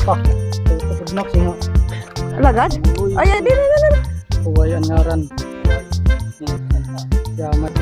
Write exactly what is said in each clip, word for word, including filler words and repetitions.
Pa, ito po na, singa. Alagad? Uy. Ay, ay, di, di, di, di. Uway an ngaran. Yaman.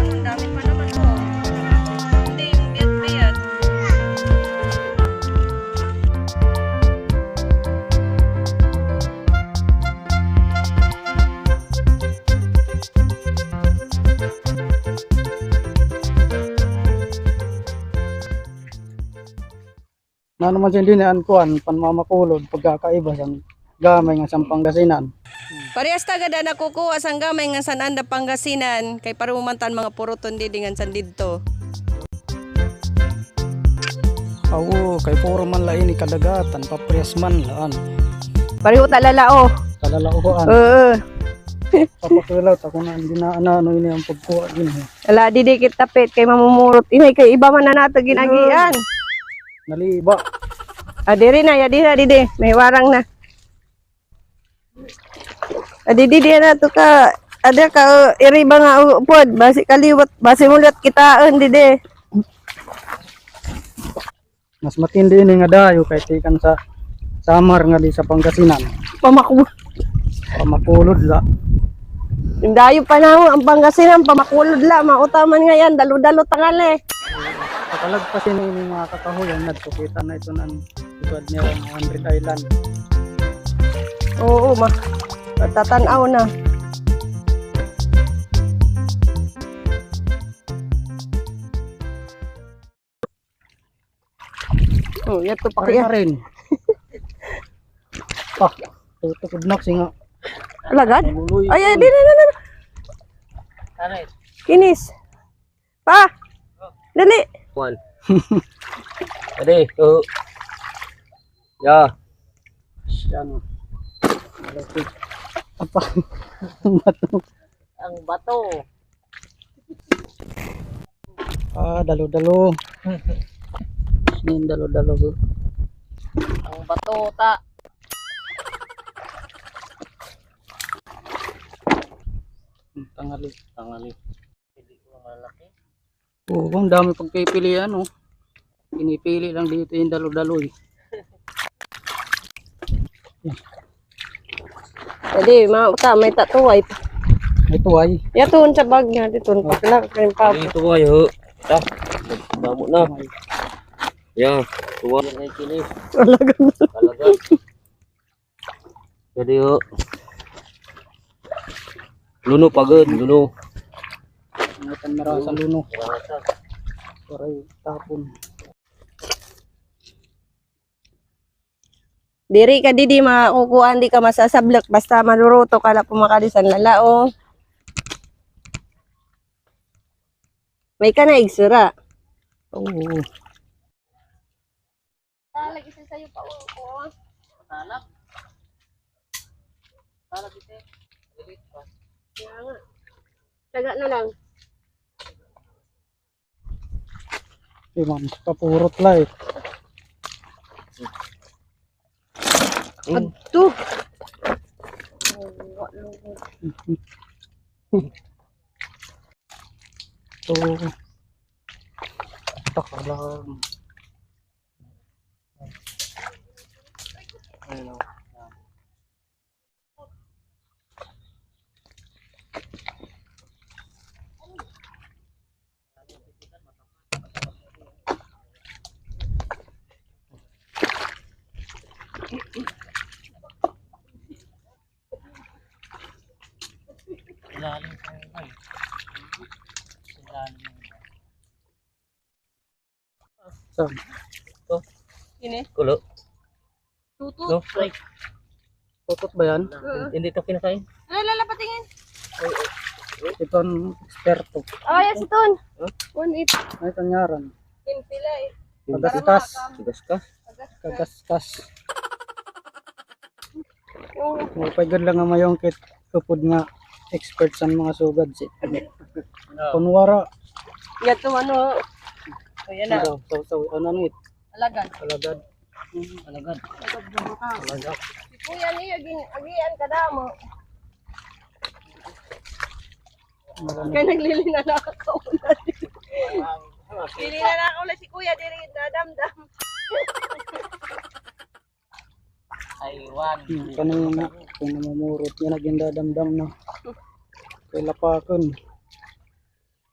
Ang dami pa naman, oh. Hindi yung biyat-biyat. Nano man siya dinhi an kuan, panmamakulod, pagkakaiba san gamay nga san Pangasinan. Parehas ta gad an nakukuha san gamay nga san anda Pangasinan, kay pareho man ta an mga puruton didi ngan san didto. Awo, kay puro man la ini kadagatan, paparehas man la an. Pareho ta lalao. Kalalaohan. Oo. Papakulaw ta kun ano, ano ini an pagkuha dinhi. Ala, didi kita pit kay mamumurot. Inay, kay iba man na nato ginagian. Naliba. Ah, diri na, ya, diri na, didi. May warang na. Ah, didi, didi na to ka. Ada ka, uh, iriba nga upod. Basi kaliwat, basi mulat kitaon, didi. Mas matindi ini nga dayo kay tikan sa Samar nga di sa Pangasinan. Pamaku-, pamakulod la. Dayo pa na ang Pangasinan, pamakulod la. Mautaman nga yan, dalo-dalo tangali. Pakalagpas ini, ini mga kakahuyan, nagpakita na ito ng likod niya, one hundred Island. Oo, ma-, matatan-aw na. Oh, yato pa kaya. Rin. Pa, tutukod na kasi nga. Alagad? Ay, ay, di, di, di, di. Kinis. Pa! Dali! Kuan. Adi, to. Ya. Siya, no. Malapit. Apa? Ang bato. Ang bato. Ah, dalo-dalo. Ini dalo-dalo, bro. Ang bato, ta. Tangali. Tangali. Pili ko ang malaki. Oo, ang dami pagpipilian, oh. Pinipili lang dito yung dalo-dalo, eh. Pwede, ma-, ta, may ta-, tuway pa. May tuway? Yato, sa bag niya, dito, pakla, kayo pa. Ay, tuway, ho. Ta, damo na. Ya, tuway. Yan ay kinis. Talaga. Talaga. Pwede, ho. Luno pa gud, luno. Ingatan maraw sa luno. Para tapon. Diri ka, didi, makukuan, di ka masasablak, basta maluluto ka la, pumakadi san lalao. May ka na igsura. Oo. Talag isa sa'yo pa, oh, oh. Talag. Talag ito. Kaya nga. Taga na lang. Eh, ma'am, kapurot la, eh. Adto. Ito. Takalang. Ayun, oh. Ilalim pa yun, ay. Ilalim. Saan? Ito. Ini? Kulo. Tutut. No? Ay. Tutut ba yan? Hindi ito kinakain. Ay, lala, patingin. Ito ang eksperto. Oh, yes, ito. Huh? One eight. Ay, ito ang ngaran. Impila eh. Kagaskas. Kagaskas. Kagaskas. Maupay gud la nga mayungkit upod nga expert san mga sugad si. Kun wara. Yadto ano. O, yana. Saw, saw, saw. Ano, ano it? Alagad. Alagad. Alagad. Alagad. Si Kuya niya, gin-, agian kadamo. Kay naglilina na ako. Lilina na ako na si Kuya, diri nadamdam. Aywan. Hmm, kanina, kun namumurot niya, nagindadamdam na. Kay lapakon.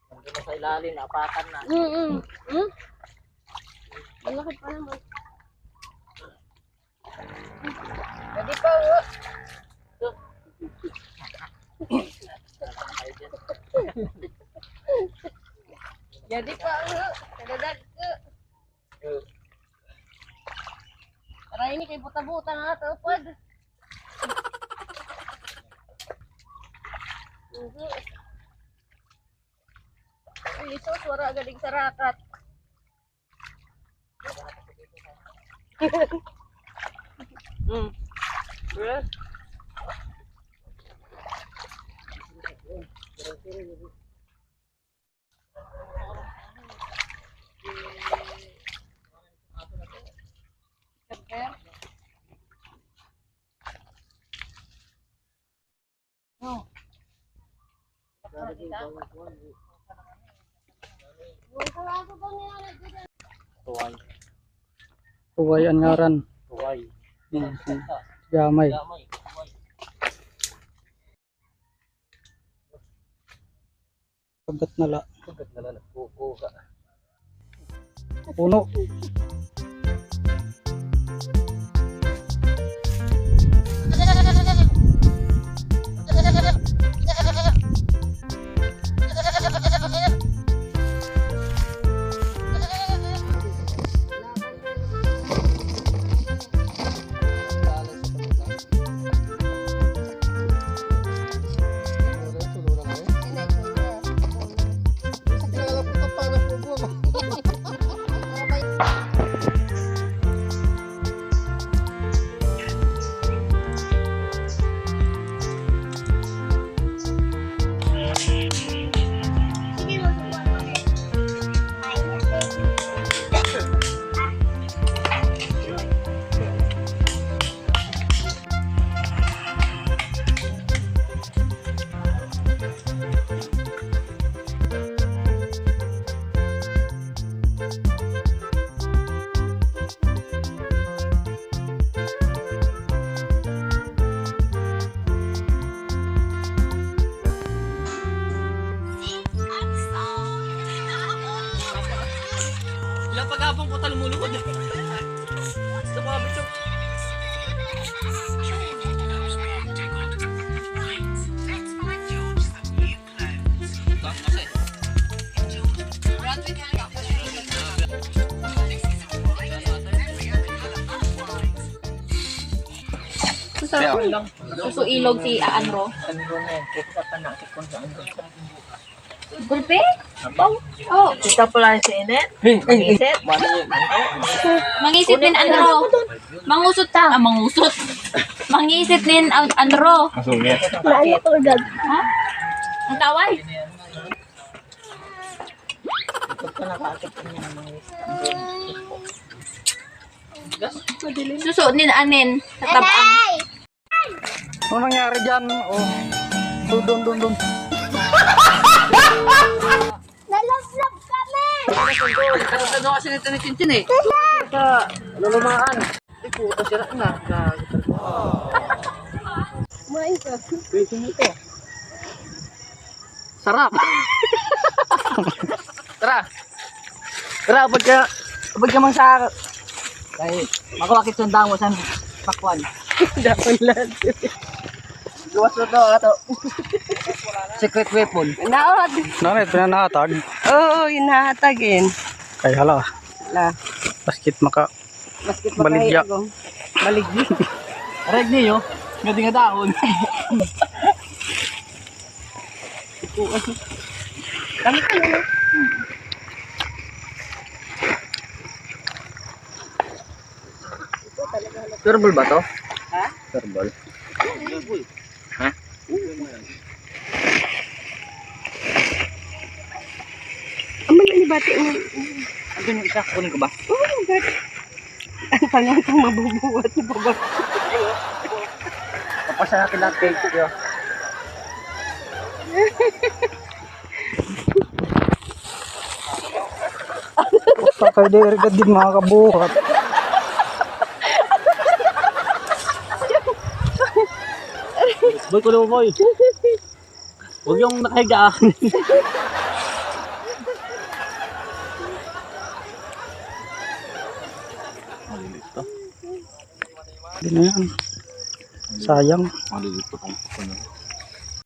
Nandun na sa ilalim, naapakan na. Mm-mm. Hmm? Malaki pa naman. Pwede pa, oh. Yadi pa, oh. Kadadagko. Aray, ini kay buta-buta nga ato upod. Mhm. Ay, sus, wara galing sarakat. Mm. Tuway. Tuway an ngaran. Tuway. Hmm, hmm. Gamay. Gamay. Tuway. Kagat na la. Kagat na la, nagkukuha. Puno. Wala pa gihapon ko ta lumulukod. Gusto ko abot yung Suso ilog si Anro. Anro na yan. Kita pa na kung saan. Gulpi? Apaw. Oh. Kita pala si Enet. Mangisit. Mangisit nin Anro. Mangusot ta. Ah, mangusot. Mangisit nin An-, Anro. Masungit. Ha? An taway? Suso nin anin, tatab-an. Ano nangyari dyan? Oh. Dun, dun, dun, dun. Nalablab kami! Ano kasi nito ni Chinchin eh? Sa lulumaan. Ay, puta, sira na. Kumain ka. Pwede nito. Sarap. Tara. Tara, abot ka, abot ka man sa, kay, makuha kit sundang mo san pakwan. Dakon lahat. Gawas mo to, ato. Secret weapon. Naon? Nanay, pinanahatag. Oo, hinahatag in. Kay hala. La. Baskit maka Baligya. Baligya. Aray niyo, nga di nga dahon. Kami ka na. Sureball ba to? Ha? Sureball. Ha? Amo na ni bati mo. Andun yung isa, kunin ko ba? Oo, bati. Ang tangang kang mabubuhat na baba. Papasarapin lang, thank you. Sakay diri gad gid makakabuhat. Boy, kulo, boy. Huwag yung nakahiga, ah. Maliliit to. Hindi na yan. Sayang. Maliliit to kung ano.